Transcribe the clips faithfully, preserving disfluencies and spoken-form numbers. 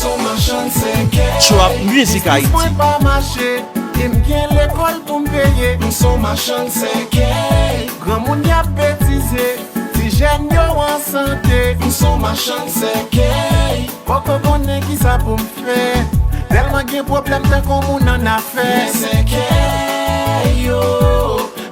Trap Music Haiti. Biznis mwen pa mache, e m gen lekòl pou m peye. M s on machann sèkèy. Granmoun y ap betize, ti jèn yo an sante. M s on machann sèkèy. Poko konnen kisa pou m fè. Tèlman gen pwoblèm tankou moun an afè. Men sèkèy yo.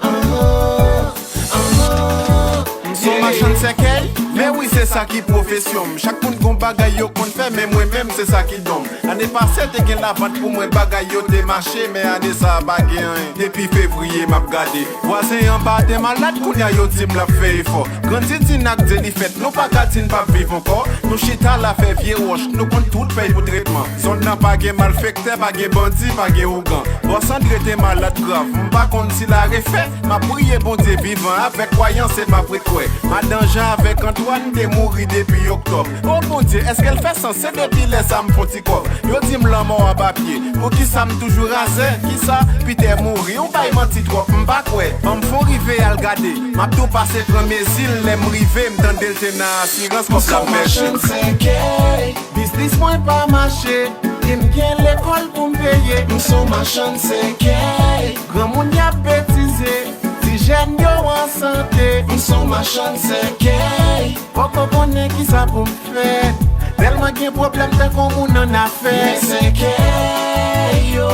Anhan, anhan. M s on machann sèkèy, men wi se sa ki pwofesyon m. Chak moun gon bagay yo konn fè, men mwen menm se sa ki don m. Ane pase te gen lavant pou mwen, bagay yo te mache, men ane sa a pa gen anyen. Depi fevriye m ap gade. Vwazen anba a te malad, kounye a yo di m l ap fè efò. Grandi di n ak Dyelifèt, nou pa ka di n p ap viv ankò. Nou chita la fè vye wòch, nou konn tout fèy pou tretman. Zòn nan pa gen malfektè, pa gen bandi, pa gen ougan. Bòs Andre te malad grav, m pa konn si l a refè. M ap priye Bondye vivan avèk kwayans e m ap ret kwè. Madan Jan avèk Antwàn te mouri depi oktòb. O Bondye, èske l fè sans? Se depi lè sa m fè on ti kòb. Yo di m lanmò a pa pye. Poukisa m toujou razè? Kisa? Pitè mouri, ou bay manti twòp, m pa kwè. Ban m fon rive al gade. M ap tou pase pran mezi l, lè m rive, m tande l te nan asirans, kòb la m pèdi. M s on machann sèkèy. Biznis mwen pa mache, e m gen lekòl pou m peye. M s on machann sèkèy. Granmoun y ap betize, ti jèn yo an sante. M s on machann sèkèy. Poko konnen kisa pou m fè. Tèlman gen pwoblèm tankou moun an afè. Men sèkèy yo.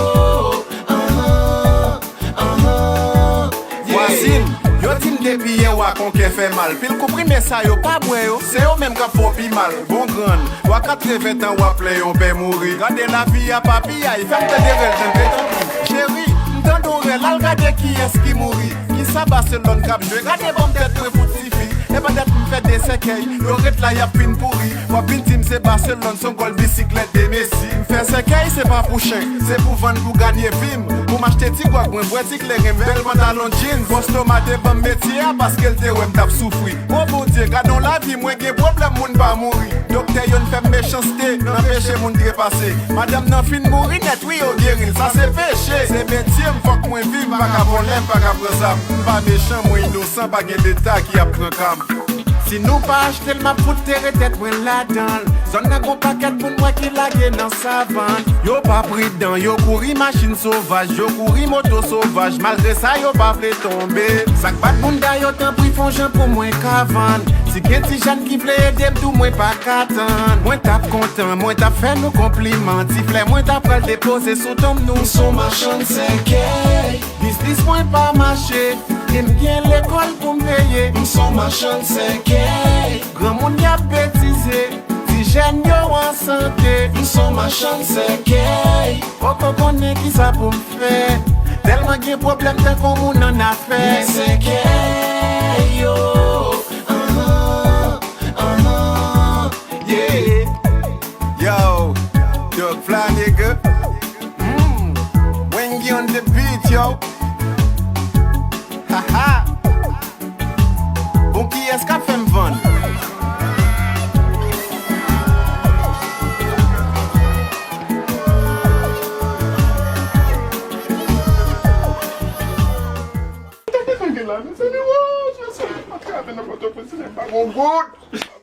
Anhan, anhan, yeah. Vwazin, yo di m depi yè w ak on kè fè mal. Pil konprime sa yo pa bwè yo, se yo menm k ap fè w pi mal. Bon grann, w a katreven tan w ap plenn yon pè mouri. Gade lavi a pa piyay, fè m tande rèl tanpri, tanpri. Cheri, m tande yon rèl, al gade kiyès ki mouri. Kisa Baselòn k ap jwe, gade banm tèt mwen fout tifi. E pa dat m fè de sèkèy, yo ret la y ap fin pouri. W ap vin di m se Baselòn, s on gòl bisiklèt de Messi. M fè sèkèy, se pa pou chen, se pou vann pou ganye vi m. Pou m achte ti gwòg mwen bwè, ti kleren m, bèl pantalon jeans. Bòs Toma te ban m metye a paske l te wè m t ap soufri. O Bondye, gad on lavi, mwen gen pwoblèm moun pa mouri. Doktè yo n fè m mechanste, n anpeche moun trepase. Madanm nan fin mouri nèt, wi, yo geri l, sa se peche. Se metye m, fòk mwen viv, m pa ka vòlè, m pa ka pran zam. M pa mechan, mwen inosan, pa gen Leta ki ap pran ka m. Si nou pa achte l, m ap fout tere tèt mwen ladan l. Zòn nan gon pakèt moun mwen ki lage nan savann. Yo pa pridan, yo kouri machin sovaj, yo kouri moto sovaj, malgre sa yo pa vle tonbe. Sa k bat bounda yo, tanpri fè on jan pou mwen ka vann. Si gen ti jèn ki vle ede m tou, mwen pa ka tann. Mwen t ap kontan, mwen t ap fè nou konpliman. Ti flè mwen t ap pral depoze sou tonm nou. M s on machann sèkèy. Biznis mwen pa mache, e m gen lekòl pou m peye. M s on machann sèkèy. Granmoun y ap betize, ti jèn yo an sante. M s on machann sèkèy. Poko konnen kisa pou m fè. Tèlman gen pwoblèm tankou moun an afè. Men sèkèy yo. Anhan, anhan, yeah. Yo, Doug Fly, nigga. Mm. Wengy on the beat, yo. Ha ha. Bon, kiyès k ap fè m vann? Gade nèg la, mezanmi, woo, se, se, pa travay nan Pòtoprens, se nèg pa gon goud.